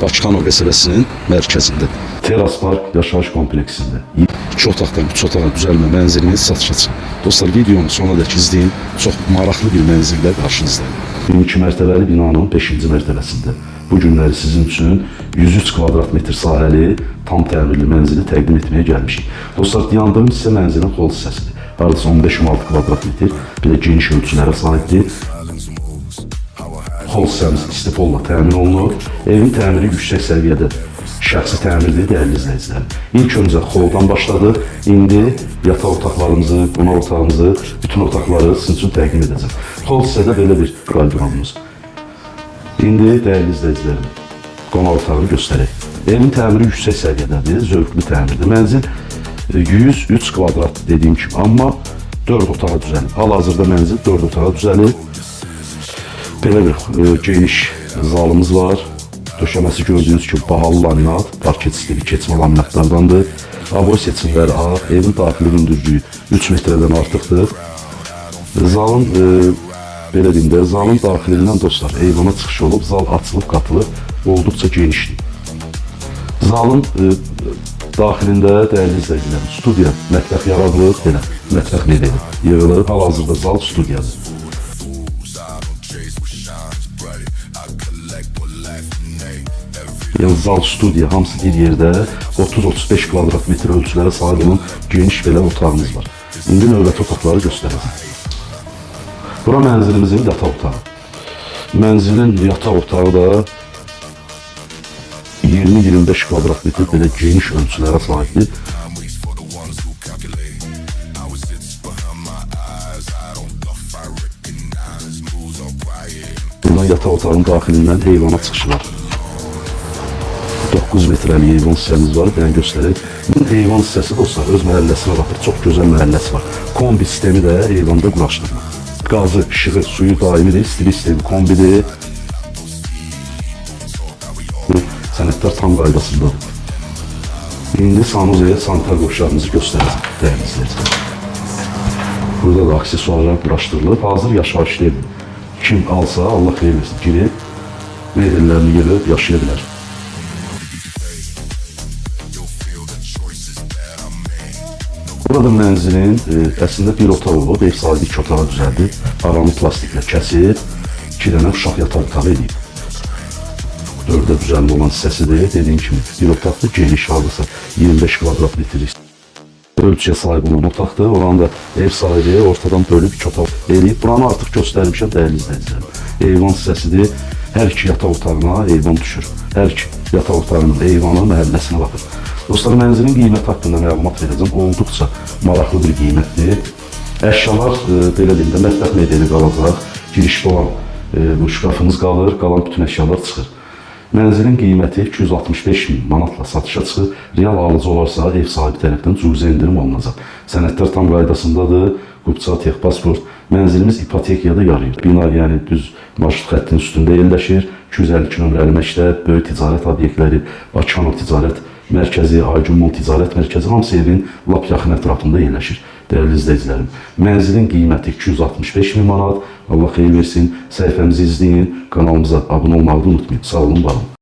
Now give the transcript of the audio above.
Bakıxanov qəsəbəsinin mərkəzində. Teras Park yaşayış kompleksində. 2 otaqdan 3 otağa düzəlmə mənzilimiz satışa çıxıb. Dostlar, videonu sonadək izləyin. Çox maraqlı bir mənzillə qarşınızdayım. 22 mərtəbəli binanın 5-ci mərtəbəsində. Bu günləri sizin üçün 103 kvadrat metr sahəli tam təmirli mənzili təqdim etməyə gəlmişik. Dostlar, dayandığım hissə mənzilin hol hissəsidir. Hardasa 15-16 kvadrat metr belə geniş ölçülərə sahibdir. Hol hissəmiz istipolla təmin olunur. Evin təmiri yüksək səviyyədə şəxsi təmirdir, dəyərli izləyicilərim. İlk öncə holdan başladıq. İndi yataq otaqlarımızı, qonaq otağımızı, bütün otaqları sizin üçün təqdim edəcəm. Hol hissədə belə bir qardıronumuz. İndi dəyərli izləyicilərim, qonaq otağını göstərək. Evin təmiri yüksək səviyyədədir, zövqlü təmirdir. Mənzil 103 kvadrat dediyim kimi, amma 4 otağa düzəlib. Hal-hazırda mənzil 4 otağa düzəlib. Belə bir geniş zalımız var. Döşəməsi gördüyünüz kimi bahalı laminat, parket stili keçmə laminatlardandır. Aboy seçimləri ağ, evin daxili hündürlüyü 3 metrədən artıqdır. Zalın, belə deyim də, zalın daxilindən dostlar eyvana çıxış olub, zal açılıb qatılıb, olduqca genişdir. Zalın daxilində dəyərli izləyicilərim, studiya, mətbəx yaradılıb, belə mətbəx mebeli yığılıb. Hal-hazırda zal studiyadır. Yəni zal, studiya hamısı bir yerdə 30-35 kvadrat metr ölçülərə sahib olan geniş belə otağımız var. İndi növbəti otaqları göstərəcəm. Bura mənzilimizin yataq otağı. Mənzilin yataq otağı da 20-25 kvadrat metr belə geniş ölçülərə sahibdir. Buradan yataq otağının daxilindən eyvana çıxışı var. 9 metrəlik eyvan hissəmiz var, yəni göstərək. Bunun eyvan hissəsi dostlar öz məhəlləsinə baxır. Çox gözəl məhəlləsi var. Kombi sistemi də eyvanda quraşdırılıb. Qazı, işığı, suyu daimidir, stili sistemi kombidir. Sənədlər tam qaydasındadır. İndi sanuzel, sanitar qovşağımızı göstərəcəm, dəyərli izləyicilər. Burada da aksesuarlar quraşdırılıb. Hazır yaşayışlı evdir. Kim alsa, Allah xeyir versin, girib mebellərini yığıb yaşaya bilər. Burada mənzilin əslində bir otaq olub, ev sahibi 2 otağa düzəldib, aranı plastiklə kəsib, 2 dənə uşaq yataq otağı eləyib. 4-ə düzəlmə olan hissəsidir. Dediyim kimi bir otaqdır, geniş hardasa 25 kvadrat metr ölçüyə sahib olan otaqdır. Oranı da ev sahibi ortadan bölüb 2 otaq eləyib. Buranı artıq göstərmişəm dəyərli izləyicilərim. Eyvan hissəsidir. Hər iki yataq otağına eyvan düşür. Hər iki yataq otağının eyvanı məhəlləsinə baxır. Dostlar, mənzilin qiyməti haqqında məlumat verəcəm. Olduqca maraqlı bir qiymətdir. Əşyalar, belə deyim də, mətbəx mebeli qalacaq. Girişdə olan bu şkafımız qalır, qalan bütün əşyalar çıxır. Mənzilin qiyməti 265 min manatla satışa çıxır. Real alıcı olarsa ev sahibi tərəfindən cüzi endirim olunacaq. Sənədlər tam qaydasındadır. Qupça, texpasport. Mənzilimiz ipotekaya da yarayır. Bina yəni düz marşrut xəttinin üstündə yerləşir. 252 nömrəli məktəb, böyük ticarət obyektləri, Bakıxanov ticarət mərkəzi, Aygün Mall ticarət mərkəzi hamısı evin lap yaxın ətrafında yerləşir. Dəyərli izləyicilərim, mənzilin qiyməti 265 min manat. Allah xeyir versin. Səhifəmizi izləyin, kanalımıza abunə olmağı da unutmayın. Sağ olun, var olun.